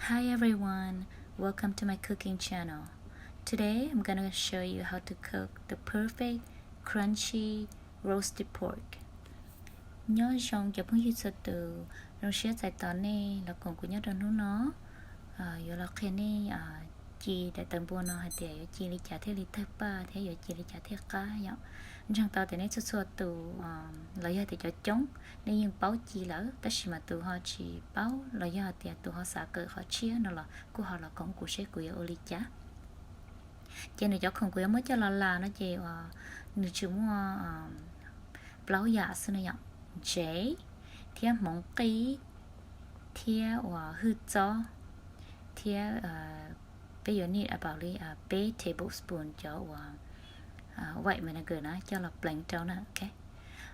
Hi everyone, welcome to my cooking channel. Today I'm gonna show you how to cook the perfect crunchy roasted pork. Nyob zoo cov phooj ywg txhua tus, zoo siab txais tos nej los koom kuv nyob rau hnub no. Yuav los qhia nej ci daim tawv npua no hais tias yuav ci li cas thiaj li tawg paj thiab yuav ci li cas thiaj qab yom. Ntseeg tau tias nej txhua txhua tus los yog tias cov coob nej yeej paub ci lawm, tab sis mas tus ho tsis paub los yog tias tus ho xav kawm qhov tshiab no los kuj ho los koom kuv seb kuv yuav ua li cas. Ces nws cov khoom kuv yuav muab coj los las no ces nws tsuas muaj plaub yam xwb no yom, ntsev thiab hmoov qij thiab uas hwj txob thiab peb yuav need about li peb tablespoon cov uas white vinegar na coj los pleev rau na. Okay.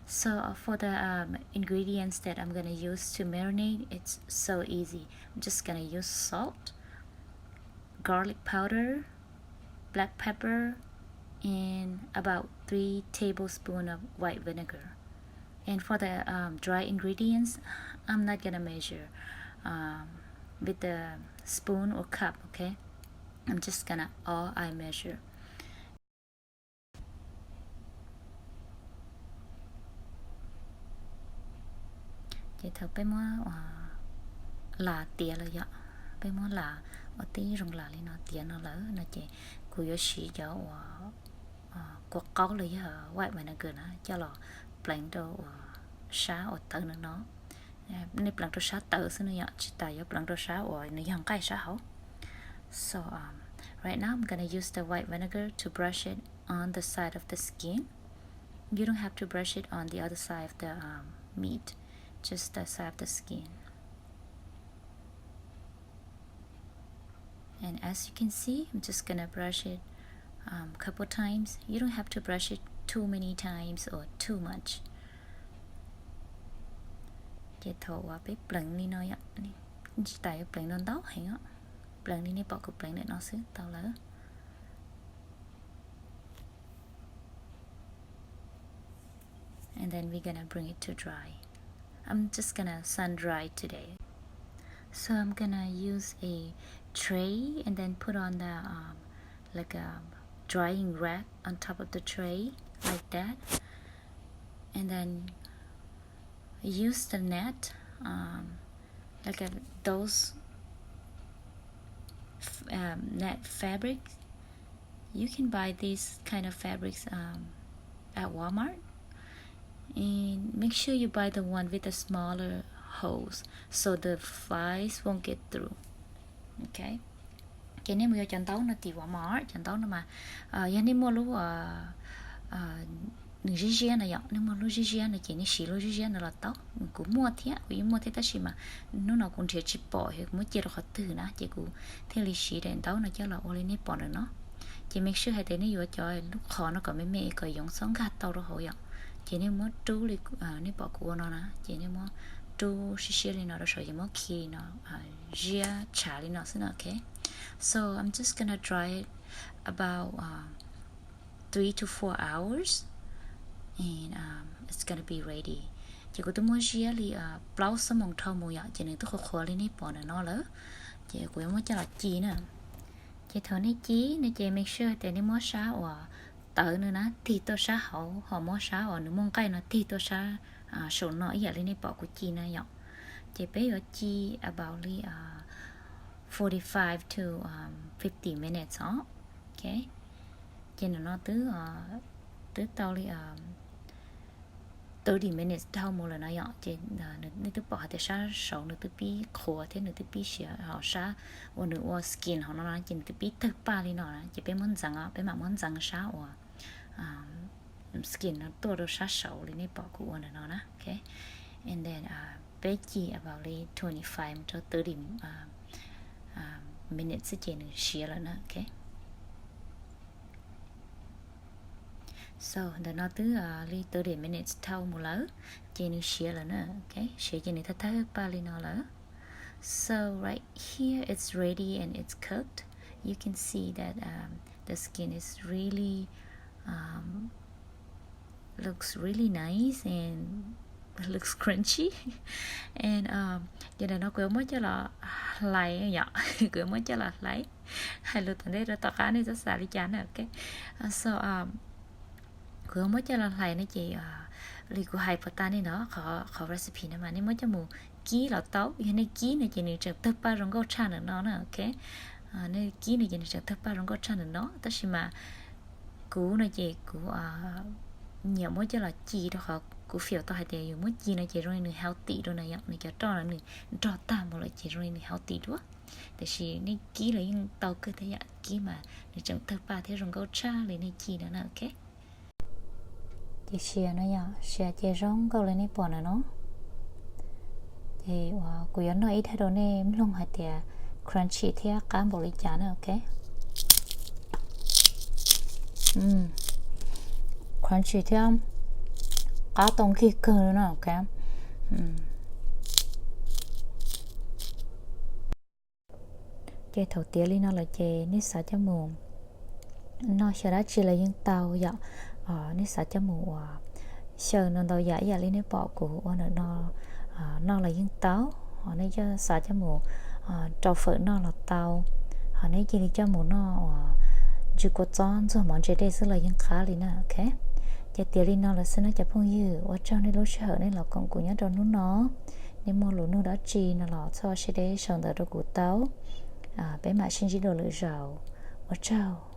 So uh, for the um, ingredients that I'm gonna use to marinate, it's so easy. I'm just gonna use salt, garlic powder, black pepper, and about three tablespoon of white vinegar. And for the um, dry ingredients, I'm not gonna measure um, with the spoon or cup, okay? I'm just gonna all I measure. Ces thaum peb muab las tiav lawm yom, peb muab las ua tib zoo las li no tiav no lawm no ces kuv yuav siv cov uas kua qaub los yog white vinegar na coj los pleev rau uas sab uas tawv no no. Nej pleev rau sab tawv xwb no yom, tsis tas yuav pleev rau sab uas nws yog nqaij sab hauv. So um, right now I'm gonna use the white vinegar to brush it on the side of the skin. You don't have to brush it on the other side of the um, meat, just the side of the skin. And as you can see, I'm just gonna brush it um, couple times. You don't have to brush it too many times or too much. Ces thaum uas peb pleev li no yom, tsis tas yuav pleev ntau ntau heev os, pleev li nej pom kuv pleev ntawm no xwb tau lawm. And then we're gonna bring it to dry. I'm just gonna sun dry today. So I'm gonna use a tray and then put on the um, like a drying rack on top of the tray like that. And then use the net, um, like a, those f- um, net fabric. You can buy these kind of fabrics um, at Walmart. And make sure you buy the one with the smaller holes so the flies won't get through. Okay. Ces nej mus yuav cov ntaub no tim Walmart, cov ntaub no mas yog nej muaj lub nws ziab ziab no yom, nej muaj lub ziab ziab no ces nej siv lub ziab ziab no los tau. Kuv muaj thiab, kuv yeej muaj thiab tab sis mas hnub no kuv nrhiav tsis pom, kuv muab cia rau qhov twg na ces kuv thiaj li siv daim ntaub no coj los ua li nej pom ntawm no. Ces make sure hais tias nej yuav cov lub qhov no kom me me kom yoov txhob nkag tau rau hauv yom. Ces nej muab rub li nej pom kuv ua no na, ces nej muab rub siab siab li no rau saum ces muab khi no ziab tshav li no xwb na. Okay. So I'm just gonna dry it about uh, three to four hours and um, it's gonna be ready. Ces kuv twb muab ziab li plaub xuab moos dhau mus yom, ces nws twb qhuav qhuav li nej pom ntawm no lawm. Ces kuv yuav muab coj los ci na. Ces thaum nej ci no ces make sure tias nej muab sab uas tawv no na tig tuaj sab hauv, ho muab sab uas nws muaj nqaij no tig tuaj sab saum no ib yam li nej pom kuv ci na yom. Ces peb yuav ci about li forty five to fifty minutes os. Okay. Ces ntawm no twb twb tau li thirty minutes dhau mus lawm no yom. Ces nej twb pom hais tias sab saud nws twb pib qhuav thiab nws twb pib siav, ho sab uas nws ua skin hauv no no ces nws twb pib tawg paj li no na. Ces peb muab ntxeev os, peb mam muab ntxeev sab uas skin no tuaj rau sab saud li nej pom kuv ua ntawm no na. Okay. And then peb ci about li twenty five rau thirty minutes xwb ces nws siav lawm na. Okay. So ntawm no twb li thirty minutes dhau mus lawm, ces nws siav lawm na. Okay, siav ces nws thawj thawj paj li no lawm. So right here it's ready and it's cooked. You can see that um, the skin is really um, looks really nice and looks crunchy. And ces ntawm no kuv yuav muab coj los hlais yom, kuv yuav muab coj los hlais. Hais lus tom ntej rau tom qab nej txhob xav li cas na, ok. So kuv yuav muab coj los hlais no ces li kuv hais puas tas nej no, qhov recipe no mas nej muab coj mus kib los tau. Yog nej kib no ces nws tseem tawg paj zoo nkauj tshaj ntawm no na, ok. Nej kib no ces nws tseem tawg paj zoo nkauj tshaj ntawm no, tab sis mas kuv no ces kuv nyiam muab coj los ci rau qhov kuv feel tau hais tias yus muab ci no ces zoo li nws healthy dua na yom, nws cov roj no nws nrog tag mus lawm ces zoo li nws healthy dua. Tiam sis nej kib los yeej tau kawg thiab yom, kib mas nws tseem tawg paj thiab zoo nkauj tshaj li nej ci no na, ok. Ces sia no yom, sia ces zoo nkauj li nej pom na no. Ces uas kuv yuav noj ib daim rau nej mloog hais tias crunchy thiab qab npaum li cas na, ok. Crunchy thiab qab tau nkig kawg li no, ok. Ces thaum tiav li no lawm ces nej xav coj mus noj xyaw dab tsi los yeej tau yom. Nej xav coj mus uas xyaw no ntau yam ib yam li nej pom kuv ua ntawm no noj los yeej tau. Nej xav coj mus rau fawm noj los tau, ho nej cia li coj mus noj uas ntsw kua txob ntxuag mov ntse dej xwb los yeej qab li na, ok. Ces tiav li no lawm xwb no cov phooj ywg, ua tsaug nej lub sij hawm nej los koom kuv nyob rau hnub no. Nej muaj lus nug dab tsi no los txhob ua siab deb sau ntawv rau kuv tau. Peb mam sib ntsib dua lwm zaus. Ua tsaug.